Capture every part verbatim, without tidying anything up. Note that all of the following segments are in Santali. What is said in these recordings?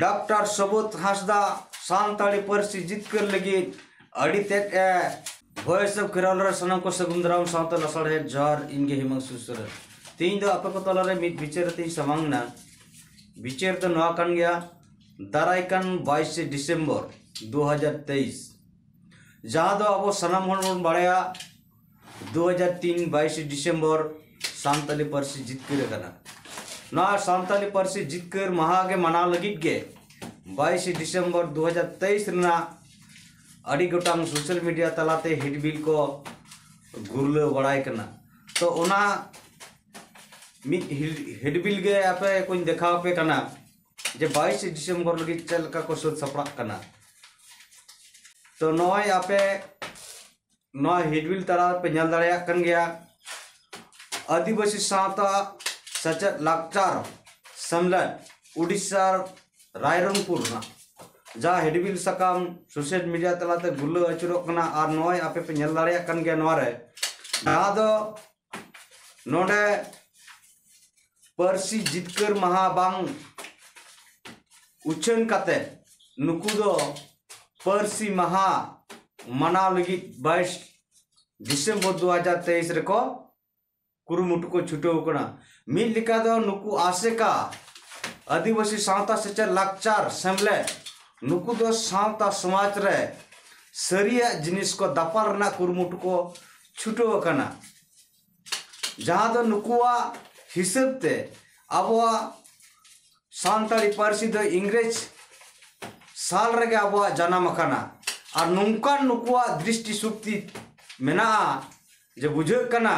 ᱰᱟᱠᱛᱟᱨ ᱥᱚᱵᱩᱡ ᱦᱟᱸᱥᱫᱟ ᱥᱟᱱᱛᱟᱲᱤ ᱯᱟᱹᱨᱥᱤ ᱡᱤᱛᱠᱟᱹᱨ ᱞᱟᱹᱜᱤᱫ ᱟᱹᱰᱤ ᱛᱮᱫ ᱮ ᱵᱷᱚᱭᱮᱥ ᱚᱯᱷ ᱠᱷᱮᱨᱣᱟᱞ ᱨᱮ ᱥᱟᱱᱟᱢ ᱠᱚ ᱥᱟᱹᱜᱩᱱ ᱫᱟᱨᱟᱢ ᱥᱟᱶᱛᱮ ᱞᱟᱥᱟᱲᱦᱮᱫ ᱡᱚᱦᱟᱨ᱾ ᱤᱧ ᱜᱮ ᱦᱤᱢᱟᱝᱥᱩ ᱥᱚᱨᱮᱱ᱾ ᱛᱮᱦᱮᱧ ᱫᱚ ᱟᱯᱮ ᱠᱚ ᱛᱟᱞᱟᱨᱮ ᱢᱤᱫ ᱵᱤᱪᱟᱹᱨ ᱟᱛᱮᱧ ᱥᱟᱢᱟᱝ ᱮᱱᱟ᱾ ᱵᱤᱪᱟᱹᱨ ᱫᱚ ᱱᱚᱣᱟ ᱠᱟᱱ ᱜᱮᱭᱟ, ᱫᱟᱨᱟᱭ ᱠᱟᱱ ᱵᱟᱭᱤᱥᱮ ᱰᱤᱥᱮᱢᱵᱚᱨ ᱫᱩ ᱦᱟᱡᱟᱨ ᱛᱮᱭᱤᱥ, ᱡᱟᱦᱟᱸ ᱫᱚ ᱟᱵᱚ ᱥᱟᱱᱟᱢ ᱦᱚᱲ ᱵᱚᱱ ᱵᱟᱲᱟᱭᱟ, ᱫᱩ ᱦᱟᱡᱟᱨ ᱛᱤᱱ ᱵᱟᱭᱤᱥᱮ ᱰᱤᱥᱮᱢᱵᱚᱨ ᱥᱟᱱᱛᱟᱞᱤ ᱯᱟᱹᱨᱥᱤ ᱡᱤᱛᱠᱟᱹᱨ ᱟᱠᱟᱱᱟ᱾ ᱱᱚᱣᱟ ᱥᱟᱱᱛᱟᱞᱤ ᱯᱟᱹᱨᱥᱤ ᱡᱤᱛᱠᱟᱹᱨ ᱢᱟᱦᱟ ᱜᱮ ᱢᱟᱱᱟᱣ ᱞᱟᱹᱜᱤᱫ ᱜᱮ ᱵᱟᱭᱤᱥᱮ ᱰᱤᱥᱮᱢᱵᱚᱨ ᱫᱩ ᱦᱟᱡᱟᱨ ᱛᱮᱭᱤᱥ ᱨᱮᱱᱟᱜ ᱟᱹᱰᱤ ᱜᱚᱴᱟᱝ ᱥᱳᱥᱟᱞ ᱢᱤᱰᱤᱭᱟ ᱛᱟᱞᱟᱛᱮ ᱦᱮᱰᱵᱤᱞ ᱠᱚ ᱜᱩᱨᱞᱟᱹᱣ ᱵᱟᱲᱟᱭ ᱠᱟᱱᱟ᱾ ᱛᱚ, ᱚᱱᱟ ᱢᱤᱫ ᱦᱤᱞ- ᱦᱮᱰᱵᱤᱞ ᱜᱮ ᱟᱯᱮ ᱠᱚᱧ ᱫᱮᱠᱷᱟᱣ ᱟᱯᱮ ᱠᱟᱱᱟ ᱡᱮ ᱵᱟᱭᱤᱥᱮ ᱰᱤᱥᱮᱢᱵᱚᱨ ᱞᱟᱹᱜᱤᱫ ᱪᱮᱫ ᱞᱮᱠᱟ ᱠᱚ ᱥᱟᱹᱛ ᱥᱟᱯᱲᱟᱜ ᱠᱟᱱᱟ᱾ ᱛᱚ, ᱱᱚᱜᱼᱚᱭ ᱟᱯᱮ ᱱᱚᱣᱟ ᱦᱮᱰᱵᱤᱞ ᱛᱟᱞᱟ ᱯᱮ ᱧᱮᱞ ᱫᱟᱲᱮᱭᱟᱜ ᱠᱟᱱ ᱜᱮᱭᱟ᱾ ᱟᱹᱫᱤᱵᱟᱹᱥᱤ ᱥᱟᱶᱛᱟ ᱥᱮᱪᱮᱫ ᱞᱟᱠᱪᱟᱨ ᱥᱮᱢᱞᱮᱫ, ᱩᱰᱤᱥᱟ, ᱨᱟᱭᱨᱚᱝᱯᱩᱨ ᱨᱮᱱᱟᱜ ᱡᱟᱦᱟᱸ ᱦᱮᱰᱵᱤᱞ ᱥᱟᱠᱟᱢ ᱥᱳᱥᱟᱞ ᱢᱤᱰᱤᱭᱟ ᱛᱟᱞᱟᱛᱮ ᱜᱩᱨᱞᱟᱹᱣ ᱟᱹᱪᱩᱨᱚᱜ ᱠᱟᱱᱟ᱾ ᱟᱨ ᱱᱚᱜᱼᱚᱭ ᱟᱯᱮ ᱯᱮ ᱧᱮᱞ ᱫᱟᱲᱮᱭᱟᱜ ᱠᱟᱱ ᱜᱮᱭᱟ, ᱱᱚᱣᱟ ᱨᱮ ᱡᱟᱦᱟᱸ ᱫᱚ ᱱᱚᱰᱮ ᱯᱟᱹᱨᱥᱤ ᱡᱤᱛᱠᱟᱹᱨ ᱢᱟᱦᱟ ᱵᱟᱝ ᱩᱪᱷᱟᱹᱱ ᱠᱟᱛᱮ ᱱᱩᱠᱩ ᱫᱚ ᱯᱟᱹᱨᱥᱤ ᱢᱟᱦᱟ ᱢᱟᱱᱟᱣ ᱞᱟᱹᱜᱤᱫ ᱵᱟᱭᱤᱥ ᱰᱤᱥᱮᱢᱵᱚᱨ ᱫᱩ ᱦᱟᱡᱟᱨ ᱛᱮᱭᱤᱥ ᱨᱮᱠᱚ ᱠᱩᱨᱩᱢᱩᱴᱩ ᱠᱚ ᱪᱷᱩᱴᱟᱹᱣ ᱠᱟᱱᱟ᱾ ᱢᱤᱫ ᱞᱮᱠᱟ ᱫᱚ ᱱᱩᱠᱩ ᱟᱥᱮᱠᱟ, ᱟᱹᱫᱤᱵᱟᱹᱥᱤ ᱥᱟᱶᱛᱟ ᱥᱮᱪᱮᱫ ᱞᱟᱠᱪᱟᱨ ᱥᱮᱢᱞᱮᱫ, ᱱᱩᱠᱩ ᱫᱚ ᱥᱟᱶᱛᱟ ᱥᱚᱢᱟᱡᱽ ᱨᱮ ᱥᱟᱹᱨᱤᱭᱟᱜ ᱡᱤᱱᱤᱥ ᱠᱚ ᱫᱟᱯᱟᱞ ᱨᱮᱱᱟᱜ ᱠᱩᱨᱩᱢᱩᱴᱩ ᱠᱚ ᱪᱷᱩᱴᱟᱹᱣ ᱟᱠᱟᱱᱟ᱾ ᱡᱟᱦᱟᱸ ᱫᱚ ᱱᱩᱠᱩᱣᱟᱜ ᱦᱤᱥᱟᱹᱵ ᱛᱮ ᱟᱵᱚᱣᱟᱜ ᱥᱟᱱᱛᱟᱲᱤ ᱯᱟᱹᱨᱥᱤ ᱫᱚ ᱤᱝᱨᱮᱡᱽ ᱥᱟᱞ ᱨᱮᱜᱮ ᱟᱵᱚᱣᱟᱜ ᱡᱟᱱᱟᱢ ᱟᱠᱟᱱᱟ᱾ ᱟᱨ ᱱᱚᱝᱠᱟᱱ ᱱᱩᱠᱩᱣᱟᱜ ᱫᱨᱤᱥᱴᱤ ᱥᱩᱠᱛᱤ ᱢᱮᱱᱟᱜᱼᱟ ᱡᱮ ᱵᱩᱡᱷᱟᱹᱜ ᱠᱟᱱᱟ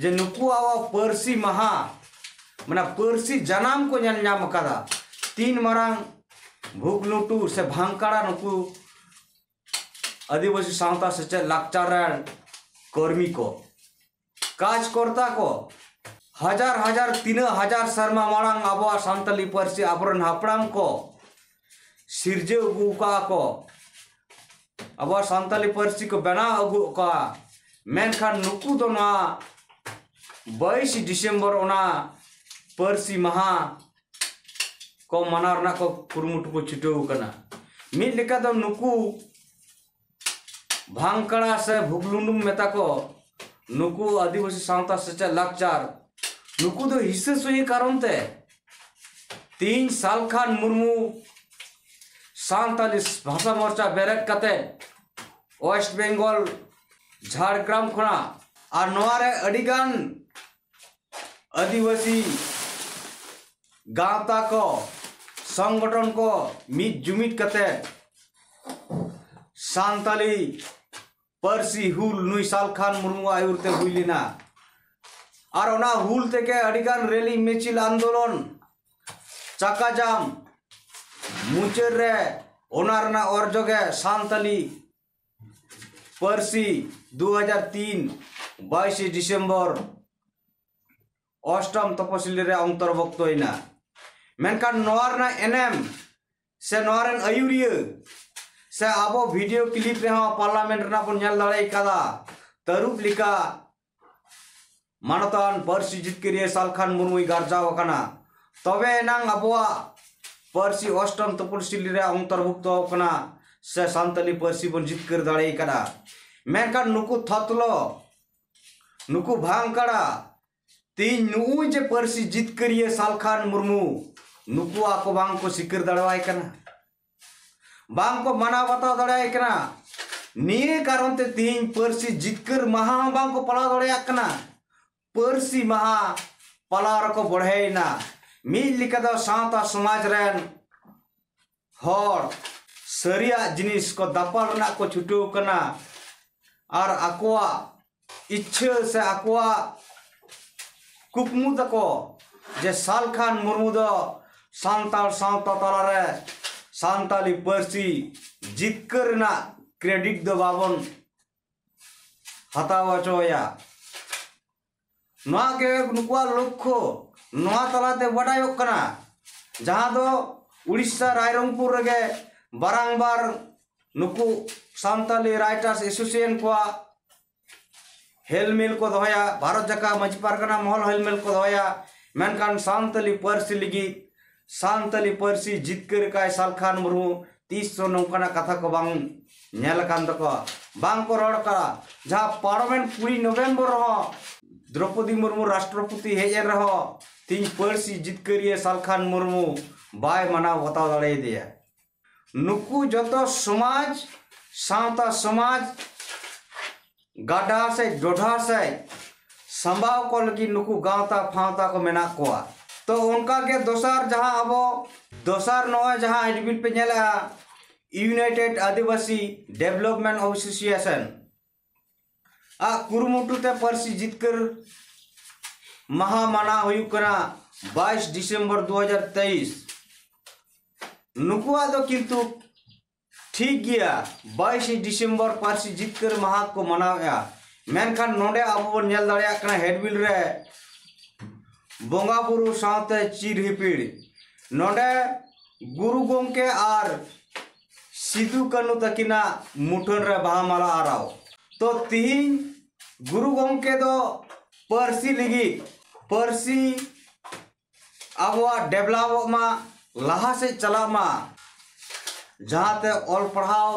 ᱡᱮ ᱱᱩᱠᱩᱣᱟᱜ ᱯᱟᱹᱨᱥᱤ ᱢᱟᱦᱟ, ᱢᱟᱱᱮ ᱯᱟᱹᱨᱥᱤ ᱡᱟᱱᱟᱢ ᱠᱚ ᱧᱮᱞ ᱧᱟᱢ ᱟᱠᱟᱫᱟ᱾ ᱛᱤᱱ ᱢᱟᱨᱟᱝ ᱵᱷᱩᱜᱽᱞᱩᱴᱩ ᱥᱮ ᱵᱷᱟᱝᱠᱟᱲᱟ ᱱᱩᱠᱩ ᱟᱹᱫᱤᱵᱟᱹᱥᱤ ᱥᱟᱶᱛᱟ ᱥᱮᱪᱮᱫ ᱞᱟᱠᱪᱟᱨ ᱨᱮᱱ ᱠᱚᱨᱢᱤ ᱠᱚ, ᱠᱟᱡᱽᱠᱚᱨᱛᱟ ᱠᱚ, ᱦᱟᱡᱟᱨ ᱦᱟᱡᱟᱨ, ᱛᱤᱱᱟᱹᱜ ᱦᱟᱡᱟᱨ ᱥᱮᱨᱢᱟ ᱢᱟᱲᱟᱝ ᱟᱵᱚᱣᱟᱜ ᱥᱟᱱᱛᱟᱞᱤ ᱯᱟᱹᱨᱥᱤ ᱟᱵᱚᱨᱮᱱ ᱦᱟᱯᱲᱟᱢ ᱠᱚ ᱥᱤᱨᱡᱟᱹᱣ ᱟᱹᱜᱩ ᱟᱠᱟᱫᱼᱟ ᱠᱚ, ᱟᱵᱚᱣᱟᱜ ᱥᱟᱱᱛᱟᱞᱤ ᱯᱟᱹᱨᱥᱤ ᱠᱚ ᱵᱮᱱᱟᱣ ᱟᱹᱜᱩ ᱟᱠᱟᱫᱼᱟ᱾ ᱢᱮᱱᱠᱷᱟᱱ ᱱᱩᱠᱩ ᱫᱚ ᱱᱚᱣᱟ ᱵᱟᱭᱤᱥ ᱰᱤᱥᱮᱢᱵᱚᱨ ᱚᱱᱟ ᱯᱟᱹᱨᱥᱤ ᱢᱟᱦᱟ ᱠᱚ ᱢᱟᱱᱟᱣ ᱨᱮᱱᱟᱜ ᱠᱚ ᱠᱩᱨᱩᱢᱩᱴᱩ ᱠᱚ ᱪᱷᱩᱴᱟᱹᱣ ᱠᱟᱱᱟ᱾ ᱢᱤᱫ ᱞᱮᱠᱟ ᱫᱚ ᱱᱩᱠᱩ ᱵᱷᱟᱝᱠᱟᱲᱟ ᱥᱮ ᱵᱷᱩᱜᱽᱞᱩᱰᱩᱢ ᱢᱮᱛᱟ ᱠᱚ, ᱱᱩᱠᱩ ᱟᱹᱫᱤᱵᱟᱹᱥᱤ ᱥᱟᱶᱛᱟ ᱥᱮᱪᱮᱫ ᱞᱟᱠᱪᱟᱨ, ᱱᱩᱠᱩ ᱫᱚ ᱦᱤᱥᱟᱹ ᱥᱩᱭᱟᱹ ᱠᱟᱨᱚᱱ ᱛᱮ ᱛᱤᱦᱤᱧ ᱥᱟᱞᱠᱷᱟᱱ ᱢᱩᱨᱢᱩ ᱥᱟᱱᱛᱟᱞᱤ ᱵᱷᱟᱥᱟ ᱢᱳᱨᱪᱟ ᱵᱮᱨᱮᱫ ᱠᱟᱛᱮ ᱳᱭᱮᱥᱴ ᱵᱮᱝᱜᱚᱞ ᱡᱷᱟᱲᱜᱨᱟᱢ ᱠᱷᱚᱱᱟᱜ ᱟᱨ ᱱᱚᱣᱟ ᱨᱮ ᱟᱹᱰᱤᱜᱟᱱ ᱟᱹᱫᱤᱵᱟᱹᱥᱤ ᱜᱟᱶᱛᱟ ᱠᱚ, ᱥᱚᱝᱜᱚᱴᱷᱚᱱ ᱠᱚ ᱢᱤᱫ ᱡᱩᱢᱤᱫ ᱠᱟᱛᱮ ᱥᱟᱱᱛᱟᱞᱤ ᱯᱟᱹᱨᱥᱤ ᱦᱩᱞ ᱱᱩᱭ ᱥᱟᱞᱠᱷᱟᱱ ᱢᱩᱨᱢᱩ ᱟᱹᱭᱩᱨ ᱛᱮ ᱦᱩᱭ ᱞᱮᱱᱟ᱾ ᱟᱨ ᱚᱱᱟ ᱦᱩᱞ ᱛᱮᱜᱮ ᱟᱹᱰᱤᱜᱟᱱ ᱨᱮᱞᱤ, ᱢᱤᱪᱷᱤᱞ, ᱟᱱᱫᱳᱞᱚᱱ, ᱪᱟᱠᱟᱡᱟᱢ, ᱢᱩᱪᱟᱹᱫ ᱨᱮ ᱚᱱᱟ ᱨᱮᱱᱟᱜ ᱚᱨᱡᱚ ᱜᱮ ᱥᱟᱱᱛᱟᱞᱤ ᱯᱟᱹᱨᱥᱤ ᱫᱩ ᱦᱟᱡᱟᱨ ᱛᱤᱱ ᱵᱟᱭᱤᱥᱮ ᱰᱤᱥᱮᱢᱵᱚᱨ ᱚᱥᱴᱚᱢ ᱛᱚᱯᱚᱥᱤᱞᱤ ᱨᱮ ᱚᱱᱛᱚᱨᱵᱷᱩᱠᱛᱚᱭᱮᱱᱟ᱾ ᱢᱮᱱᱠᱷᱟᱱ ᱱᱚᱣᱟ ᱨᱮᱱᱟᱜ ᱮᱱᱮᱢ ᱥᱮ ᱱᱚᱣᱟ ᱨᱮᱱ ᱟᱹᱭᱩᱨᱤᱭᱟᱹ ᱥᱮ ᱟᱵᱚ ᱵᱷᱤᱰᱤᱭᱳ ᱠᱞᱤᱯ ᱨᱮᱦᱚᱸ ᱯᱟᱨᱞᱟᱢᱮᱱᱴ ᱨᱮᱱᱟᱜ ᱵᱚᱱ ᱧᱮᱞ ᱫᱟᱲᱮ ᱠᱟᱫᱟ, ᱛᱟᱹᱨᱩᱵ ᱞᱮᱠᱟ ᱢᱟᱱᱚᱛᱟᱱ ᱯᱟᱹᱨᱥᱤ ᱡᱤᱛᱠᱟᱹᱨᱤᱭᱟᱹ ᱥᱟᱞᱠᱷᱟᱱ ᱢᱩᱨᱢᱩᱭ ᱜᱟᱨᱡᱟᱣ ᱟᱠᱟᱱᱟ᱾ ᱛᱚᱵᱮ ᱮᱱᱟᱝ ᱟᱵᱚᱣᱟᱜ ᱯᱟᱹᱨᱥᱤ ᱚᱥᱴᱚᱢ ᱛᱚᱯᱚᱥᱤᱞᱤ ᱨᱮ ᱚᱱᱛᱚᱨᱵᱷᱩᱠᱛᱚ ᱟᱠᱟᱱᱟ ᱥᱮ ᱥᱟᱱᱛᱟᱞᱤ ᱯᱟᱹᱨᱥᱤ ᱵᱚᱱ ᱡᱤᱛᱠᱟᱹᱨ ᱫᱟᱲᱮ ᱠᱟᱫᱟ᱾ ᱢᱮᱱᱠᱷᱟᱱ ᱱᱩᱠᱩ ᱛᱷᱚᱛᱞᱚ, ᱱᱩᱠᱩ ᱵᱷᱟᱝᱠᱟᱲᱟ, ᱛᱮᱦᱤᱧ ᱱᱩᱜᱼᱩᱭ ᱡᱮ ᱯᱟᱹᱨᱥᱤ ᱡᱤᱛᱠᱟᱹᱨᱤᱭᱟᱹ ᱥᱟᱞᱠᱷᱟᱱ ᱢᱩᱨᱢᱩ, ᱱᱩᱠᱩ ᱟᱠᱚ ᱵᱟᱝ ᱠᱚ ᱥᱤᱠᱟᱹᱨ ᱫᱟᱲᱮᱣᱟᱭ ᱠᱟᱱᱟ, ᱵᱟᱝ ᱠᱚ ᱢᱟᱱᱟᱣ ᱵᱟᱛᱟᱣ ᱫᱟᱲᱮᱭᱟᱭ ᱠᱟᱱᱟ᱾ ᱱᱤᱭᱟᱹ ᱠᱟᱨᱚᱱ ᱛᱮ ᱛᱮᱦᱤᱧ ᱯᱟᱹᱨᱥᱤ ᱡᱤᱛᱠᱟᱹᱨ ᱢᱟᱦᱟ ᱦᱚᱸ ᱵᱟᱝ ᱠᱚ ᱯᱟᱞᱟᱣ ᱫᱟᱲᱮᱭᱟᱜ ᱠᱟᱱᱟ᱾ ᱯᱟᱹᱨᱥᱤ ᱢᱟᱦᱟ ᱯᱟᱞᱟᱣ ᱨᱮᱠᱚ ᱵᱚᱲᱦᱮᱭᱮᱱᱟ᱾ ᱢᱤᱫ ᱞᱮᱠᱟ ᱫᱚ ᱥᱟᱶᱛᱟ ᱥᱚᱢᱟᱡᱽ ᱨᱮᱱ ᱦᱚᱲ ᱥᱟᱹᱨᱤᱭᱟᱜ ᱡᱤᱱᱤᱥ ᱠᱚ ᱫᱟᱯᱟᱞ ᱨᱮᱱᱟᱜ ᱠᱚ ᱪᱷᱩᱴᱟᱹᱣ ᱠᱟᱱᱟ᱾ ᱟᱨ ᱟᱠᱚᱣᱟᱜ ᱤᱪᱪᱷᱟᱹ ᱥᱮ ᱟᱠᱚᱣᱟᱜ ᱠᱩᱠᱢᱩ ᱛᱟᱠᱚ ᱡᱮ ᱥᱟᱞᱠᱷᱟᱱ ᱢᱩᱨᱢᱩ ᱫᱚ ᱥᱟᱱᱛᱟᱲ ᱥᱟᱶᱛᱟ ᱛᱟᱞᱟᱨᱮ ᱥᱟᱱᱛᱟᱞᱤ ᱯᱟᱹᱨᱥᱤ ᱡᱤᱛᱠᱟᱹᱨ ᱨᱮᱱᱟᱜ ᱠᱨᱮᱰᱤᱴ ᱫᱚ ᱵᱟᱵᱚᱱ ᱦᱟᱛᱟᱣ ᱦᱚᱪᱚᱣᱟᱭᱟ᱾ ᱱᱚᱣᱟ ᱜᱮ ᱱᱩᱠᱩᱣᱟᱜ ᱞᱚᱠᱠᱷᱚ᱾ ᱱᱚᱣᱟ ᱛᱟᱞᱟᱛᱮ ᱵᱟᱰᱟᱭᱚᱜ ᱠᱟᱱᱟ, ᱡᱟᱦᱟᱸ ᱫᱚ ᱩᱲᱤᱥᱥᱟ ᱨᱟᱭᱨᱚᱝᱯᱩᱨ ᱨᱮᱜᱮ ᱵᱟᱨᱟᱝᱵᱟᱨ ᱱᱩᱠᱩ ᱥᱟᱱᱛᱟᱞᱤ ᱨᱟᱭᱴᱟᱨᱥ ᱮᱥᱳᱥᱤᱭᱮᱥᱚᱱ ᱠᱚᱣᱟᱜ ᱦᱮᱞᱢᱮᱞ ᱠᱚ ᱫᱚᱦᱚᱭᱟ, ᱵᱷᱟᱨᱚᱛ ᱡᱟᱠᱟᱛ ᱢᱟᱹᱡᱷᱤ ᱯᱟᱨᱜᱟᱱᱟ ᱢᱚᱦᱚᱞ ᱦᱮᱞᱢᱮᱞ ᱠᱚ ᱫᱚᱦᱚᱭᱟ, ᱢᱮᱱᱠᱷᱟᱱ ᱥᱟᱱᱛᱟᱞᱤ ᱯᱟᱹᱨᱥᱤ ᱞᱟᱹᱜᱤᱫ ᱥᱟᱱᱛᱟᱞᱤ ᱯᱟᱹᱨᱥᱤ ᱡᱤᱛᱠᱟᱹᱨ ᱠᱟᱭ ᱥᱟᱞᱠᱷᱟᱱ ᱢᱩᱨᱢᱩ ᱛᱤᱥ ᱦᱚᱸ ᱱᱚᱝᱠᱟᱱᱟᱜ ᱠᱟᱛᱷᱟ ᱠᱚ ᱵᱟᱝ ᱧᱮᱞ ᱟᱠᱟᱱ ᱛᱟᱠᱚᱣᱟ, ᱵᱟᱝ ᱠᱚ ᱨᱚᱲ ᱠᱟᱜᱼᱟ᱾ ᱡᱟᱦᱟᱸ ᱯᱟᱨᱚᱢᱮᱱ ᱠᱩᱲᱤ ᱱᱚᱵᱷᱮᱢᱵᱚᱨ ᱨᱮᱦᱚᱸ ᱫᱨᱚᱯᱚᱫᱤ ᱢᱩᱨᱢᱩ ᱨᱟᱥᱴᱨᱚᱯᱚᱛᱤ ᱦᱮᱡ ᱮᱱ ᱨᱮᱦᱚᱸ ᱛᱤᱦᱤᱧ ᱯᱟᱹᱨᱥᱤ ᱡᱤᱛᱠᱟᱹᱨᱤᱭᱟᱹ ᱥᱟᱞᱠᱷᱟᱱ ᱢᱩᱨᱢᱩ ᱵᱟᱭ ᱢᱟᱱᱟᱣ ᱵᱟᱛᱟᱣ ᱫᱟᱲᱮᱭᱟᱫᱮᱭᱟ᱾ ᱱᱩᱠᱩ ᱡᱚᱛᱚ ᱥᱚᱢᱟᱡᱽ, ᱥᱟᱶᱛᱟ ᱥᱚᱢᱟᱡᱽ ᱜᱟᱰᱟ ᱥᱮ ᱰᱚᱰᱷᱟ ᱥᱮ ᱥᱟᱢᱵᱟᱣ ᱠᱚ ᱞᱟᱹᱜᱤᱫ ᱱᱩᱠᱩ ᱜᱟᱶᱛᱟ ᱯᱷᱟᱶᱛᱟ ᱠᱚ ᱢᱮᱱᱟᱜ ᱠᱚᱣᱟ᱾ ᱛᱚ ᱚᱱᱠᱟ ᱜᱮ ᱫᱚᱥᱟᱨ ᱡᱟᱦᱟᱸ ᱟᱵᱚ ᱫᱚᱥᱟᱨ ᱱᱚᱜᱼᱚᱭ ᱡᱟᱦᱟᱸ ᱦᱮᱰᱵᱤᱞ ᱯᱮ ᱧᱮᱞᱮᱜᱼᱟ, ᱤᱭᱩᱱᱟᱭᱴᱮᱰ ᱟᱹᱫᱤᱵᱟᱹᱥᱤ ᱰᱮᱵᱷᱞᱚᱯᱢᱮᱱᱴ ᱮᱥᱳᱥᱤᱭᱮᱥᱚᱱ ᱟᱜ ᱠᱩᱨᱩᱢᱩᱴᱩ ᱛᱮ ᱯᱟᱹᱨᱥᱤ ᱡᱤᱛᱠᱟᱹᱨ ᱢᱟᱦᱟ ᱢᱟᱱᱟᱣ ᱦᱩᱭᱩᱜ ᱠᱟᱱᱟ ᱵᱟᱭᱤᱥ ᱰᱤᱥᱮᱢᱵᱚᱨ ᱫᱩ ᱦᱟᱡᱟᱨ ᱛᱮᱭᱤᱥ᱾ ᱱᱩᱠᱩᱣᱟᱜ ᱫᱚ ᱠᱤᱱᱛᱩ ᱴᱷᱤᱠ ᱜᱮᱭᱟ, ᱵᱟᱭᱤᱥᱮ ᱰᱤᱥᱮᱢᱵᱚᱨ ᱯᱟᱹᱨᱥᱤ ᱡᱤᱛᱠᱟᱹᱨ ᱢᱟᱦᱟ ᱠᱚ ᱢᱟᱱᱟᱣᱮᱫᱼᱟ, ᱢᱮᱱᱠᱷᱟᱱ ᱱᱚᱰᱮ ᱟᱵᱚ ᱵᱚᱱ ᱧᱮᱞ ᱫᱟᱲᱮᱭᱟᱜ ᱠᱟᱱᱟ ᱦᱮᱰᱵᱤᱞ ᱨᱮ ᱵᱚᱸᱜᱟ ᱵᱩᱨᱩ ᱥᱟᱶᱛᱮ ᱪᱤᱨ ᱦᱤᱯᱤᱲ᱾ ᱱᱚᱰᱮ ᱜᱩᱨᱩ ᱜᱚᱢᱠᱮ ᱟᱨ ᱥᱤᱫᱩ ᱠᱟᱹᱱᱩ ᱛᱟᱹᱠᱤᱱᱟᱜ ᱢᱩᱴᱷᱟᱹᱱ ᱨᱮ ᱵᱟᱦᱟ ᱢᱟᱞᱟ ᱟᱨᱟᱣ᱾ ᱛᱚ ᱛᱤᱦᱤᱧ ᱜᱩᱨᱩ ᱜᱚᱢᱠᱮ ᱫᱚ ᱯᱟᱹᱨᱥᱤ ᱞᱟᱹᱜᱤᱫ, ᱯᱟᱹᱨᱥᱤ ᱟᱵᱚᱣᱟᱜ ᱰᱮᱵᱷᱞᱚᱯᱚᱜ ᱢᱟ, ᱞᱟᱦᱟ ᱥᱮᱫ ᱪᱟᱞᱟᱜ ᱢᱟ, ᱡᱟᱦᱟᱸᱛᱮ ᱚᱞ ᱯᱟᱲᱦᱟᱣ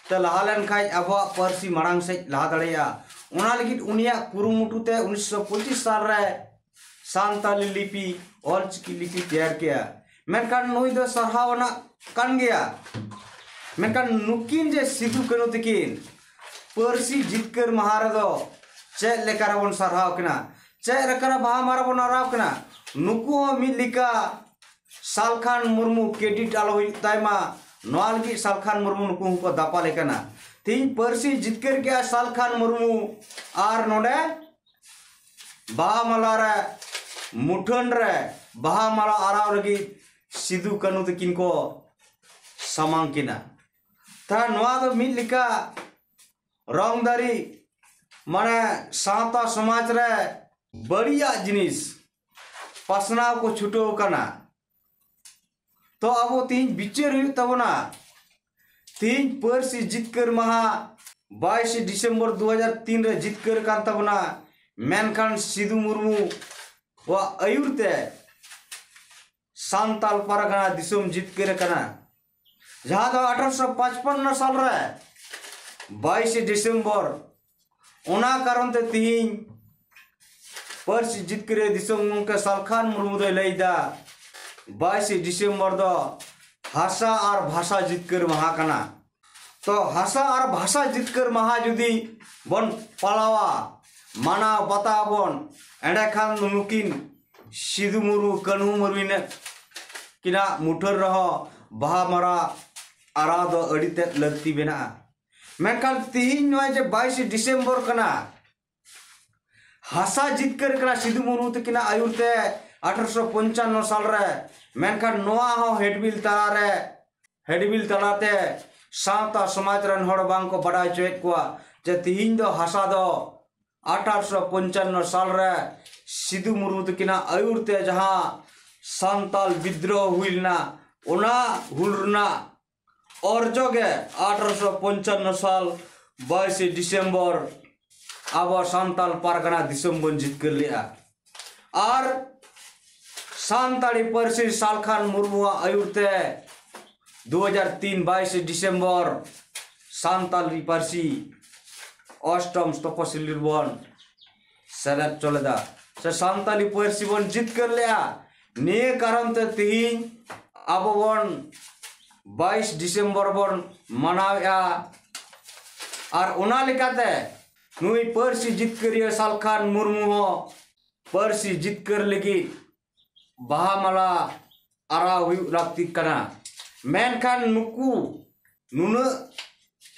ᱛᱮ ᱞᱟᱦᱟ ᱞᱮᱱᱠᱷᱟᱱ ᱟᱵᱚᱣᱟᱜ ᱯᱟᱹᱨᱥᱤ ᱢᱟᱲᱟᱝ ᱥᱮᱫ ᱞᱟᱦᱟ ᱫᱟᱲᱮᱭᱟᱜᱼᱟ᱾ ᱚᱱᱟ ᱞᱟᱹᱜᱤᱫ ᱩᱱᱤᱭᱟᱜ ᱠᱩᱨᱩᱢᱩᱴᱩ ᱛᱮ ᱩᱱᱤᱥᱥᱚ ᱯᱚᱸᱪᱤᱥ ᱥᱟᱞ ᱨᱮ ᱥᱟᱱᱛᱟᱞᱤ ᱞᱤᱯᱤ, ᱚᱞᱪᱤᱠᱤ ᱞᱤᱯᱤ ᱛᱮᱭᱟᱨ ᱠᱮᱜᱼᱟ᱾ ᱢᱮᱱᱠᱷᱟᱱ ᱱᱩᱭ ᱫᱚ ᱥᱟᱨᱦᱟᱣ ᱟᱱᱟᱜ ᱠᱟᱱ ᱜᱮᱭᱟ᱾ ᱢᱮᱱᱠᱷᱟᱱ ᱱᱩᱠᱤᱱ ᱡᱮ ᱥᱤᱫᱩ ᱠᱟᱹᱱᱩ ᱛᱟᱹᱠᱤᱱ ᱯᱟᱹᱨᱥᱤ ᱡᱤᱛᱠᱟᱹᱨ ᱢᱟᱦᱟ ᱨᱮᱫᱚ ᱪᱮᱫ ᱞᱮᱠᱟ ᱨᱮᱵᱚᱱ ᱥᱟᱨᱦᱟᱣ ᱠᱤᱱᱟ, ᱪᱮᱫ ᱞᱮᱠᱟ ᱨᱮ ᱵᱟᱦᱟ ᱢᱟᱞᱟ ᱵᱚᱱ ᱟᱨᱟᱣ ᱠᱤᱱᱟ, ᱱᱩᱠᱩ ᱦᱚᱸ ᱢᱤᱫ ᱞᱮᱠᱟ ᱥᱟᱞᱠᱷᱟᱱ ᱢᱩᱨᱢᱩ ᱠᱨᱮᱰᱤᱴ ᱟᱞᱚ ᱦᱩᱭᱩᱜ ᱛᱟᱭ ᱢᱟ, ᱱᱚᱣᱟ ᱞᱟᱹᱜᱤᱫ ᱥᱟᱞᱠᱷᱟᱱ ᱢᱩᱨᱢᱩ ᱱᱩᱠᱩ ᱦᱚᱸᱠᱚ ᱫᱟᱯᱟᱞᱮ ᱠᱟᱱᱟ᱾ ᱛᱮᱦᱮᱧ ᱯᱟᱹᱨᱥᱤ ᱡᱤᱛᱠᱟᱹᱨ ᱠᱮᱜᱼᱟ ᱥᱟᱞᱠᱷᱟᱱ ᱢᱩᱨᱢᱩ, ᱟᱨ ᱱᱚᱰᱮ ᱵᱟᱦᱟ ᱢᱟᱞᱟ ᱨᱮ, ᱢᱩᱴᱷᱟᱹᱱ ᱨᱮ ᱵᱟᱦᱟ ᱢᱟᱞᱟ ᱟᱨᱟᱣ ᱞᱟᱹᱜᱤᱫ ᱥᱤᱫᱩ ᱠᱟᱹᱱᱩ ᱛᱟᱹᱠᱤᱱ ᱠᱚ ᱥᱟᱢᱟᱝ ᱠᱤᱱᱟ᱾ ᱛᱟᱦᱞᱮ ᱱᱚᱣᱟ ᱫᱚ ᱢᱤᱫ ᱞᱮᱠᱟ ᱨᱚᱝ ᱫᱟᱨᱤ, ᱢᱟᱱᱮ ᱥᱟᱶᱛᱟ ᱥᱚᱢᱟᱡᱽ ᱨᱮ ᱵᱟᱹᱲᱤᱡᱟᱜ ᱡᱤᱱᱤᱥ ᱯᱟᱥᱱᱟᱣ ᱠᱚ ᱪᱷᱩᱴᱟᱹᱣ ᱠᱟᱱᱟ᱾ ᱛᱚ ᱟᱵᱚ ᱛᱤᱦᱤᱧ ᱵᱤᱪᱟᱹᱨ ᱦᱩᱭᱩᱜ ᱛᱟᱵᱚᱱᱟ᱾ ᱛᱤᱦᱤᱧ ᱯᱟᱹᱨᱥᱤ ᱡᱤᱛᱠᱟᱹᱨ ᱢᱟᱦᱟ ᱵᱟᱭᱤᱥᱮ ᱰᱤᱥᱮᱢᱵᱚᱨ ᱫᱩ ᱦᱟᱡᱟᱨ ᱛᱤᱱ ᱨᱮ ᱡᱤᱛᱠᱟᱹᱨ ᱠᱟᱱ ᱛᱟᱵᱚᱱᱟ, ᱢᱮᱱᱠᱷᱟᱱ ᱥᱤᱫᱩ ᱢᱩᱨᱢᱩ ᱣᱟᱜ ᱟᱹᱭᱩᱨ ᱛᱮ ᱥᱟᱱᱛᱟᱞ ᱯᱟᱨᱜᱟᱱᱟ ᱫᱤᱥᱚᱢ ᱡᱤᱛᱠᱟᱹᱨ ᱟᱠᱟᱱᱟ, ᱡᱟᱦᱟᱸ ᱫᱚ ᱟᱴᱷᱟᱨᱚᱥᱚ ᱯᱟᱸᱪᱯᱟᱱᱱᱚ ᱥᱟᱞ ᱨᱮ ᱵᱟᱭᱤᱥᱮ ᱰᱤᱥᱮᱢᱵᱚᱨ᱾ ᱚᱱᱟ ᱠᱟᱨᱚᱱ ᱛᱮ ᱛᱤᱦᱤᱧ ᱯᱟᱹᱨᱥᱤ ᱡᱤᱛᱠᱟᱹᱨᱤᱭᱟᱹ ᱫᱤᱥᱚᱢ ᱜᱚᱢᱠᱮ ᱥᱟᱞᱠᱷᱟᱱ ᱢᱩᱨᱢᱩ ᱫᱚᱭ ᱞᱟᱹᱭᱫᱟ, ᱵᱟᱭᱤᱥᱮ ᱰᱤᱥᱮᱢᱵᱚᱨ ᱫᱚ ᱦᱟᱥᱟ ᱟᱨ ᱵᱷᱟᱥᱟ ᱡᱤᱛᱠᱟᱹᱨ ᱢᱟᱦᱟ ᱠᱟᱱᱟ᱾ ᱛᱚ ᱦᱟᱥᱟ ᱟᱨ ᱵᱷᱟᱥᱟ ᱡᱤᱛᱠᱟᱹᱨ ᱢᱟᱦᱟ ᱡᱩᱫᱤ ᱵᱚᱱ ᱯᱟᱞᱟᱣᱟ, ᱢᱟᱱᱟᱣ ᱵᱟᱛᱟᱣ ᱵᱚᱱ, ᱮᱸᱰᱮᱠᱷᱟᱱ ᱱᱩᱠᱤᱱ ᱥᱤᱫᱩ ᱢᱩᱨᱢᱩ, ᱠᱟᱹᱱᱦᱩ ᱢᱩᱨᱢᱩ ᱠᱤᱱᱟᱜ ᱢᱩᱴᱷᱟᱹᱱ ᱨᱮᱦᱚᱸ ᱵᱟᱦᱟ ᱢᱟᱞᱟ ᱟᱨᱟᱣ ᱫᱚ ᱟᱹᱰᱤ ᱛᱮᱫ ᱞᱟᱹᱠᱛᱤ ᱢᱮᱱᱟᱜᱼᱟ᱾ ᱢᱮᱱᱠᱷᱟᱱ ᱛᱤᱦᱤᱧ ᱱᱚᱜᱼᱚᱭ ᱡᱮ ᱵᱟᱭᱤᱥᱮ ᱰᱤᱥᱮᱢᱵᱚᱨ ᱠᱟᱱᱟ, ᱦᱟᱥᱟ ᱡᱤᱛᱠᱟᱹᱨ ᱠᱟᱱᱟ ᱥᱤᱫᱩ ᱢᱩᱨᱢᱩ ᱛᱟᱹᱠᱤᱱᱟᱜ ᱟᱹᱭᱩᱨ ᱛᱮ ᱟᱴᱷᱟᱨᱚᱥᱚ ᱯᱚᱧᱪᱟᱱᱱᱚ ᱥᱟᱞ ᱨᱮ᱾ ᱢᱮᱱᱠᱷᱟᱱ ᱱᱚᱣᱟ ᱦᱚᱸ ᱦᱮᱰᱵᱤᱞ ᱛᱟᱞᱟᱨᱮ, ᱦᱮᱰᱵᱤᱞ ᱛᱟᱞᱟᱛᱮ ᱥᱟᱶᱛᱟ ᱥᱚᱢᱟᱡᱽ ᱨᱮᱱ ᱦᱚᱲ ᱵᱟᱝ ᱠᱚ ᱵᱟᱰᱟᱭ ᱦᱚᱪᱚᱭᱮᱫ ᱠᱚᱣᱟ ᱡᱮ ᱛᱤᱦᱤᱧ ᱫᱚ ᱦᱟᱥᱟ ᱫᱚ ᱟᱴᱷᱟᱨᱚᱥᱚ ᱯᱚᱧᱪᱟᱱᱱᱚ ᱥᱟᱞ ᱨᱮ ᱥᱤᱫᱩ ᱢᱩᱨᱢᱩ ᱛᱟᱹᱠᱤᱱᱟᱜ ᱟᱹᱭᱩᱨ ᱛᱮ ᱡᱟᱦᱟᱸ ᱥᱟᱱᱛᱟᱞ ᱵᱤᱫᱽᱫᱨᱳᱦᱚ ᱦᱩᱭ ᱞᱮᱱᱟ, ᱚᱱᱟ ᱦᱩᱞ ᱨᱮᱱᱟᱜ ᱚᱨᱡᱚ ᱜᱮ ᱟᱴᱷᱟᱨᱚᱥᱚ ᱯᱚᱧᱪᱟᱱᱱᱚ ᱥᱟᱞ ᱵᱟᱭᱤᱥᱮ ᱰᱤᱥᱮᱢᱵᱚᱨ ᱟᱵᱚ ᱥᱟᱱᱛᱟᱞ ᱯᱟᱨᱜᱟᱱᱟ ᱫᱤᱥᱚᱢ ᱵᱚᱱ ᱡᱤᱛᱠᱟᱹᱨ ᱞᱮᱫᱼᱟ᱾ ᱟᱨ ᱥᱟᱱᱛᱟᱲᱤ ᱯᱟᱹᱨᱥᱤ ᱥᱟᱞᱠᱷᱟᱱ ᱢᱩᱨᱢᱩᱣᱟᱜ ᱟᱹᱭᱩᱨ ᱛᱮ ᱫᱩ ᱦᱟᱡᱟᱨ ᱛᱤᱱ ᱵᱟᱭᱤᱥᱮ ᱰᱤᱥᱮᱢᱵᱚᱨ ᱥᱟᱱᱛᱟᱲᱤ ᱯᱟᱹᱨᱥᱤ ᱚᱥᱴᱚᱢ ᱛᱚᱯᱚᱥᱤᱞᱤ ᱨᱮᱵᱚᱱ ᱥᱮᱞᱮᱫ ᱦᱚᱪᱚ ᱞᱮᱫᱟ, ᱥᱮ ᱥᱟᱱᱛᱟᱲᱤ ᱯᱟᱹᱨᱥᱤ ᱵᱚᱱ ᱡᱤᱛᱠᱟᱹᱨ ᱞᱮᱫᱼᱟ᱾ ᱱᱤᱭᱟᱹ ᱠᱟᱨᱚᱱ ᱛᱮ ᱛᱤᱦᱤᱧ ᱟᱵᱚ ᱵᱚᱱ ᱵᱟᱭᱤᱥ ᱰᱤᱥᱮᱢᱵᱚᱨ ᱵᱚᱱ ᱢᱟᱱᱟᱣᱮᱫᱼᱟ᱾ ᱟᱨ ᱚᱱᱟ ᱞᱮᱠᱟᱛᱮ ᱱᱩᱭ ᱯᱟᱹᱨᱥᱤ ᱡᱤᱛᱠᱟᱹᱨᱤᱭᱟᱹ ᱥᱟᱞᱠᱷᱟᱱ ᱢᱩᱨᱢᱩ ᱦᱚᱸ ᱯᱟᱹᱨᱥᱤ ᱡᱤᱛᱠᱟᱹᱨ ᱞᱟᱹᱜᱤᱫ ᱵᱟᱦᱟ ᱢᱟᱞᱟ ᱟᱨᱟᱣ ᱦᱩᱭᱩᱜ ᱞᱟᱹᱠᱛᱤ ᱠᱟᱱᱟ᱾ ᱢᱮᱱᱠᱷᱟᱱ ᱱᱩᱠᱩ ᱱᱩᱱᱟᱹᱜ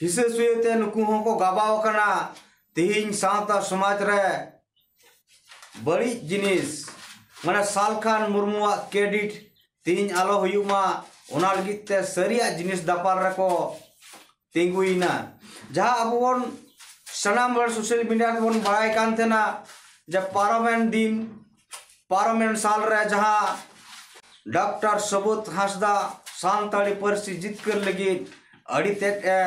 ᱦᱤᱥᱟᱹ ᱥᱩᱭᱟᱹ ᱛᱮ ᱱᱩᱠᱩ ᱦᱚᱸᱠᱚ ᱜᱟᱵᱟᱣ ᱟᱠᱟᱱᱟ᱾ ᱛᱮᱦᱮᱧ ᱥᱟᱶᱛᱟ ᱥᱚᱢᱟᱡᱽ ᱨᱮ ᱵᱟᱹᱲᱤᱡ ᱡᱤᱱᱤᱥ, ᱢᱟᱱᱮ ᱥᱟᱞᱠᱷᱟᱱ ᱢᱩᱨᱢᱩᱣᱟᱜ ᱠᱨᱮᱰᱤᱴ ᱛᱮᱦᱮᱧ ᱟᱞᱚ ᱦᱩᱭᱩᱜ ᱢᱟ, ᱚᱱᱟ ᱞᱟᱹᱜᱤᱫ ᱛᱮ ᱥᱟᱹᱨᱤᱭᱟᱜ ᱡᱤᱱᱤᱥ ᱫᱟᱯᱟᱞ ᱨᱮᱠᱚ ᱛᱤᱸᱜᱩᱭᱮᱱᱟ᱾ ᱡᱟᱦᱟᱸ ᱟᱵᱚ ᱵᱚᱱ ᱥᱟᱱᱟᱢ ᱦᱚᱲ ᱥᱳᱥᱟᱞ ᱢᱤᱰᱤᱭᱟ ᱨᱮᱵᱚᱱ ᱵᱟᱲᱟᱭ ᱠᱟᱱ ᱛᱟᱦᱮᱱᱟ ᱡᱮ ᱯᱟᱨᱚᱢᱮᱱ ᱫᱤᱱ, ᱯᱟᱨᱚᱢᱮᱱ ᱥᱟᱞ ᱨᱮ ᱡᱟᱦᱟᱸ ᱰᱚᱠᱴᱚᱨ ᱥᱟᱹᱵᱩᱫ ᱦᱟᱸᱥᱫᱟ ᱥᱟᱱᱛᱟᱲᱤ ᱯᱟᱹᱨᱥᱤ ᱡᱤᱛᱠᱟᱹᱨ ᱞᱟᱹᱜᱤᱫ ᱟᱹᱰᱤ ᱛᱮᱫ ᱮ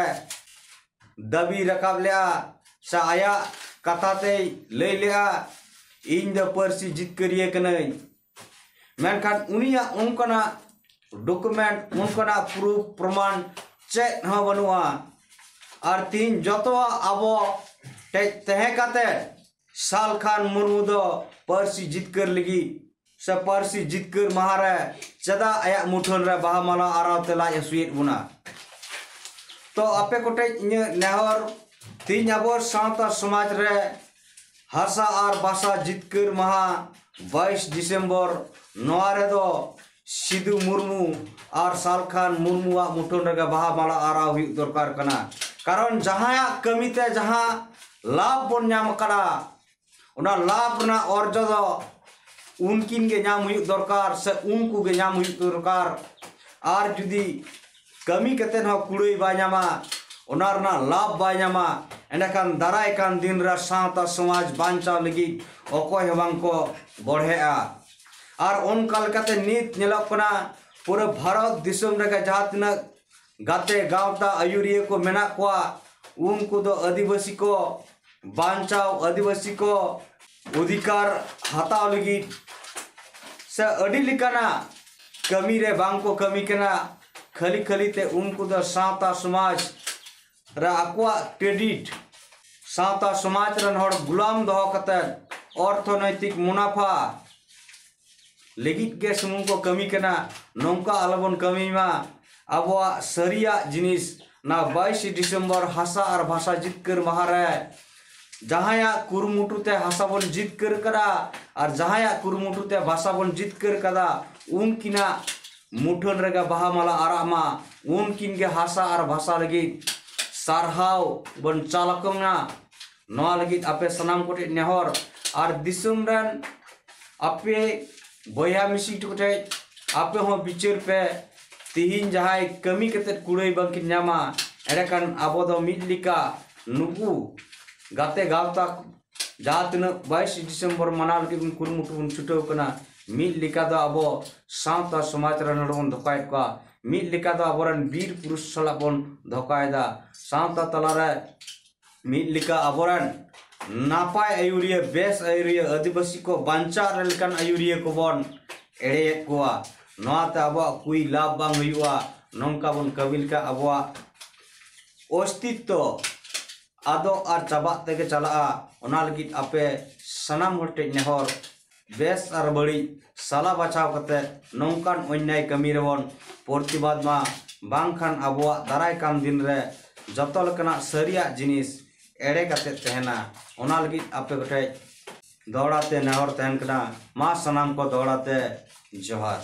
ᱫᱟᱹᱵᱤ ᱨᱟᱠᱟᱵ ᱞᱮᱫᱼᱟ, ᱥᱮ ᱟᱭᱟᱜ ᱠᱟᱛᱷᱟ ᱛᱮᱭ ᱞᱟᱹᱭ ᱞᱮᱫᱼᱟ, "ᱤᱧ ᱫᱚ ᱯᱟᱹᱨᱥᱤ ᱡᱤᱛᱠᱟᱹᱨᱤᱭᱟᱹ ᱠᱟᱹᱱᱟᱹᱧ, ᱢᱮᱱᱠᱷᱟᱱ ᱩᱱᱤᱭᱟᱜ ᱚᱱᱠᱟᱱᱟᱜ ᱰᱚᱠᱩᱢᱮᱱᱴ, ᱚᱱᱠᱟᱱᱟᱜ ᱯᱨᱩᱯᱷ ᱯᱨᱚᱢᱟᱱ ᱪᱮᱫ ᱦᱚᱸ ᱵᱟᱹᱱᱩᱜᱼᱟ᱾ ᱟᱨ ᱛᱤᱦᱤᱧ ᱡᱚᱛᱚᱣᱟᱜ ᱟᱵᱚ ᱴᱷᱮᱡ ᱛᱟᱦᱮᱸ ᱠᱟᱛᱮ ᱥᱟᱞᱠᱷᱟᱱ ᱢᱩᱨᱢᱩ ᱫᱚ ᱯᱟᱹᱨᱥᱤ ᱡᱤᱛᱠᱟᱹᱨ ᱞᱟᱹᱜᱤᱫ ᱥᱮ ᱯᱟᱹᱨᱥᱤ ᱡᱤᱛᱠᱟᱹᱨ ᱢᱟᱦᱟ ᱨᱮ ᱪᱮᱫᱟᱜ ᱟᱭᱟᱜ ᱢᱩᱴᱷᱟᱹᱱ ᱨᱮ ᱵᱟᱦᱟ ᱢᱟᱞᱟ ᱟᱨᱟᱣ ᱛᱮ ᱞᱟᱡ ᱦᱟᱹᱥᱩᱭᱮᱫ ᱵᱚᱱᱟ? ᱛᱚ ᱟᱯᱮ ᱠᱚᱴᱷᱮᱡ ᱤᱧᱟᱹᱜ ᱱᱮᱦᱚᱨ, ᱛᱤᱦᱤᱧ ᱟᱵᱚ ᱥᱟᱶᱛᱟ ᱥᱚᱢᱟᱡᱽ ᱨᱮ ᱦᱟᱥᱟ ᱟᱨ ᱵᱷᱟᱥᱟ ᱡᱤᱛᱠᱟᱹᱨ ᱢᱟᱦᱟ ᱵᱟᱭᱤᱥ ᱰᱤᱥᱮᱢᱵᱚᱨ, ᱱᱚᱣᱟ ᱨᱮᱫᱚ ᱥᱤᱫᱩ ᱢᱩᱨᱢᱩ ᱟᱨ ᱥᱟᱞᱠᱷᱟᱱ ᱢᱩᱨᱢᱩᱣᱟᱜ ᱢᱩᱴᱷᱟᱹᱱ ᱨᱮᱜᱮ ᱵᱟᱦᱟ ᱢᱟᱞᱟ ᱟᱨᱟᱣ ᱦᱩᱭᱩᱜ ᱫᱚᱨᱠᱟᱨ ᱠᱟᱱᱟ᱾ ᱠᱟᱨᱚᱱ ᱡᱟᱦᱟᱸᱭᱟᱜ ᱠᱟᱹᱢᱤᱛᱮ ᱡᱟᱦᱟᱸ ᱞᱟᱵᱷ ᱵᱚᱱ ᱧᱟᱢ ᱟᱠᱟᱫᱟ, ᱚᱱᱟ ᱞᱟᱵᱷ ᱨᱮᱱᱟᱜ ᱚᱨᱡᱚ ᱫᱚ ᱩᱱᱠᱤᱱ ᱜᱮ ᱧᱟᱢ ᱦᱩᱭᱩᱜ ᱫᱚᱨᱠᱟᱨ ᱥᱮ ᱩᱱᱠᱩ ᱜᱮ ᱧᱟᱢ ᱦᱩᱭᱩᱜ ᱫᱚᱨᱠᱟᱨ᱾ ᱟᱨ ᱡᱩᱫᱤ ᱠᱟᱹᱢᱤ ᱠᱟᱛᱮᱫ ᱦᱚᱸ ᱠᱩᱲᱟᱹᱭ ᱵᱟᱭ ᱧᱟᱢᱟ, ᱚᱱᱟ ᱨᱮᱱᱟᱜ ᱞᱟᱵᱷ ᱵᱟᱭ ᱧᱟᱢᱟ, ᱮᱸᱰᱮᱠᱷᱟᱱ ᱫᱟᱨᱟᱭ ᱠᱟᱱ ᱫᱤᱱ ᱨᱮ ᱥᱟᱶᱛᱟ ᱥᱚᱢᱟᱡᱽ ᱵᱟᱧᱪᱟᱣ ᱞᱟᱹᱜᱤᱫ ᱚᱠᱚᱭ ᱦᱚᱸ ᱵᱟᱝ ᱠᱚ ᱵᱚᱲᱦᱮᱜᱼᱟ᱾ ᱟᱨ ᱚᱱᱠᱟ ᱞᱮᱠᱟᱛᱮ ᱱᱤᱛ ᱧᱮᱞᱚᱜ ᱠᱟᱱᱟ, ᱯᱩᱨᱟᱹ ᱵᱷᱟᱨᱚᱛ ᱫᱤᱥᱚᱢ ᱨᱮᱜᱮ ᱡᱟᱦᱟᱸ ᱛᱤᱱᱟᱹᱜ ᱜᱟᱛᱮ ᱜᱟᱶᱛᱟ ᱟᱹᱭᱩᱨᱤᱭᱟᱹ ᱠᱚ ᱢᱮᱱᱟᱜ ᱠᱚᱣᱟ, ᱩᱱᱠᱩ ᱫᱚ ᱟᱹᱫᱤᱵᱟᱹᱥᱤ ᱠᱚ ᱵᱟᱧᱪᱟᱣ, ᱟᱹᱫᱤᱵᱟᱹᱥᱤ ᱠᱚ ᱚᱫᱷᱤᱠᱟᱨ ᱦᱟᱛᱟᱣ ᱞᱟᱹᱜᱤᱫ ᱥᱮ ᱟᱹᱰᱤ ᱞᱮᱠᱟᱱᱟᱜ ᱠᱟᱹᱢᱤ ᱨᱮ ᱵᱟᱝ ᱠᱚ ᱠᱟᱹᱢᱤ ᱠᱟᱱᱟ᱾ ᱠᱷᱟᱹᱞᱤ ᱠᱷᱟᱹᱞᱤ ᱛᱮ ᱩᱱᱠᱩ ᱫᱚ ᱥᱟᱶᱛᱟ ᱥᱚᱢᱟᱡᱽ ᱨᱮ ᱟᱠᱚᱣᱟᱜ ᱠᱨᱮᱰᱤᱴ, ᱥᱟᱶᱛᱟ ᱥᱚᱢᱟᱡᱽ ᱨᱮᱱ ᱦᱚᱲ ᱜᱩᱞᱟᱢ ᱫᱚᱦᱚ ᱠᱟᱛᱮ ᱚᱨᱛᱷᱚᱱᱳᱭᱛᱤᱠ ᱢᱩᱱᱟᱯᱷᱟ ᱞᱟᱹᱜᱤᱫ ᱜᱮ ᱥᱩᱢᱩᱝ ᱠᱚ ᱠᱟᱹᱢᱤ ᱠᱟᱱᱟ᱾ ᱱᱚᱝᱠᱟ ᱟᱞᱚᱵᱚᱱ ᱠᱟᱹᱢᱤ ᱢᱟ᱾ ᱟᱵᱚᱣᱟᱜ ᱥᱟᱹᱨᱤᱭᱟᱜ ᱡᱤᱱᱤᱥ, ᱱᱚᱣᱟ ᱵᱟᱭᱤᱥᱮ ᱰᱤᱥᱮᱢᱵᱚᱨ ᱦᱟᱥᱟ ᱟᱨ ᱵᱷᱟᱥᱟ ᱡᱤᱛᱠᱟᱹᱨ ᱢᱟᱦᱟ ᱨᱮ ᱡᱟᱦᱟᱸᱭᱟᱜ ᱠᱩᱨᱩᱢᱩᱴᱩ ᱛᱮ ᱦᱟᱥᱟ ᱵᱚᱱ ᱡᱤᱛᱠᱟᱹᱨ ᱠᱟᱫᱟ ᱟᱨ ᱡᱟᱦᱟᱸᱭᱟᱜ ᱠᱩᱨᱩᱢᱩᱴᱩ ᱛᱮ ᱵᱷᱟᱥᱟ ᱵᱚᱱ ᱡᱤᱛᱠᱟᱹᱨ ᱠᱟᱫᱟ, ᱩᱱᱠᱤᱱᱟᱜ ᱢᱩᱴᱷᱟᱹᱱ ᱨᱮᱜᱮ ᱵᱟᱦᱟ ᱢᱟᱞᱟ ᱟᱨᱟᱜ ᱢᱟ᱾ ᱩᱱᱠᱤᱱ ᱜᱮ ᱦᱟᱥᱟ ᱟᱨ ᱵᱷᱟᱥᱟ ᱞᱟᱹᱜᱤᱫ ᱥᱟᱨᱦᱟᱣ ᱵᱚᱱ ᱪᱟᱞ ᱟᱠᱚ ᱢᱟ᱾ ᱱᱚᱣᱟ ᱞᱟᱹᱜᱤᱫ ᱟᱯᱮ ᱥᱟᱱᱟᱢ ᱠᱚᱴᱷᱮᱱ ᱱᱮᱦᱚᱨ, ᱟᱨ ᱫᱤᱥᱚᱢ ᱨᱮᱱ ᱟᱯᱮ ᱵᱚᱭᱦᱟ ᱢᱤᱥᱤ ᱠᱚᱴᱷᱮᱱ ᱟᱯᱮ ᱦᱚᱸ ᱵᱤᱪᱟᱹᱨ ᱯᱮ᱾ ᱛᱤᱦᱤᱧ ᱡᱟᱦᱟᱸᱭ ᱠᱟᱹᱢᱤ ᱠᱟᱛᱮ ᱠᱩᱲᱟᱹᱭ ᱵᱟᱝᱠᱤᱱ ᱧᱟᱢᱟ, ᱮᱸᱰᱮᱠᱷᱟᱱ ᱟᱵᱚ ᱫᱚ ᱢᱤᱫ ᱞᱮᱠᱟ ᱱᱩᱠᱩ ᱜᱟᱛᱮ ᱜᱟᱶᱛᱟ ᱡᱟᱦᱟᱸ ᱛᱤᱱᱟᱹᱜ ᱵᱟᱭᱤᱥ ᱰᱤᱥᱮᱢᱵᱚᱨ ᱢᱟᱱᱟᱣ ᱞᱟᱹᱜᱤᱫ ᱵᱚᱱ ᱠᱩᱨᱩᱢᱩᱴᱩ ᱵᱚᱱ ᱪᱷᱩᱴᱟᱹᱣ ᱠᱟᱱᱟ, ᱢᱤᱫ ᱞᱮᱠᱟ ᱫᱚ ᱟᱵᱚ ᱥᱟᱶᱛᱟ ᱥᱚᱢᱟᱡᱽ ᱨᱮᱱ ᱦᱚᱲ ᱵᱚᱱ ᱫᱷᱚᱠᱟᱭᱮᱫ ᱠᱚᱣᱟ, ᱢᱤᱫ ᱞᱮᱠᱟ ᱫᱚ ᱟᱵᱚᱨᱮᱱ ᱵᱤᱨ ᱯᱩᱨᱩᱥ ᱥᱟᱞᱟᱜ ᱵᱚᱱ ᱫᱷᱚᱠᱟᱭᱮᱫᱟ᱾ ᱥᱟᱶᱛᱟ ᱛᱟᱞᱟᱨᱮ ᱢᱤᱫ ᱞᱮᱠᱟ ᱟᱵᱚᱨᱮᱱ ᱱᱟᱯᱟᱭ ᱟᱹᱭᱩᱨᱤᱭᱟᱹ, ᱵᱮᱥ ᱟᱹᱭᱩᱨᱤᱭᱟᱹ, ᱟᱹᱫᱤᱵᱟᱹᱥᱤ ᱠᱚ ᱵᱟᱧᱪᱟᱣ ᱨᱮ ᱞᱮᱠᱟᱱ ᱟᱹᱭᱩᱨᱤᱭᱟᱹ ᱠᱚᱵᱚᱱ ᱮᱲᱮᱭᱮᱫ ᱠᱚᱣᱟ᱾ ᱱᱚᱣᱟᱛᱮ ᱟᱵᱚᱣᱟᱜ ᱠᱩᱭ ᱞᱟᱵᱷ ᱵᱟᱝ ᱦᱩᱭᱩᱜᱼᱟ᱾ ᱱᱚᱝᱠᱟ ᱵᱚᱱ ᱠᱟᱹᱢᱤ ᱞᱮᱠᱷᱟᱱ ᱟᱵᱚᱣᱟᱜ ᱚᱥᱛᱤᱛᱛᱚ ᱟᱫᱚᱜ ᱟᱨ ᱪᱟᱵᱟᱜ ᱛᱮᱜᱮ ᱪᱟᱞᱟᱜᱼᱟ᱾ ᱚᱱᱟ ᱞᱟᱹᱜᱤᱫ ᱟᱯᱮ ᱥᱟᱱᱟᱢ ᱦᱚᱲ ᱴᱷᱮᱱ ᱱᱮᱦᱚᱨ, ᱵᱮᱥ ᱟᱨ ᱵᱟᱹᱲᱤᱡ ᱥᱟᱞᱟ ᱵᱟᱪᱷᱟᱣ ᱠᱟᱛᱮ ᱱᱚᱝᱠᱟᱱ ᱚᱱᱭᱟᱭ ᱠᱟᱹᱢᱤ ᱨᱮᱵᱚᱱ ᱯᱨᱚᱛᱤᱵᱟᱫ ᱢᱟ, ᱵᱟᱝᱠᱷᱟᱱ ᱟᱵᱚᱣᱟᱜ ᱫᱟᱨᱟᱭ ᱠᱟᱱ ᱫᱤᱱ ᱨᱮ ᱡᱚᱛᱚ ᱞᱮᱠᱟᱱᱟᱜ ᱥᱟᱹᱨᱤᱭᱟᱜ ᱡᱤᱱᱤᱥ ᱮᱲᱮ ᱠᱟᱛᱮ ᱛᱟᱦᱮᱱᱟ᱾ ᱚᱱᱟ ᱞᱟᱹᱜᱤᱫ ᱟᱯᱮ ᱠᱚᱴᱷᱮᱡ ᱫᱚᱦᱲᱟ ᱛᱮ ᱱᱮᱦᱚᱨ ᱛᱟᱦᱮᱱ ᱠᱟᱱᱟ᱾ ᱢᱟ ᱥᱟᱱᱟᱢ ᱠᱚ ᱫᱚᱦᱲᱟ ᱛᱮ ᱡᱚᱦᱟᱨ᱾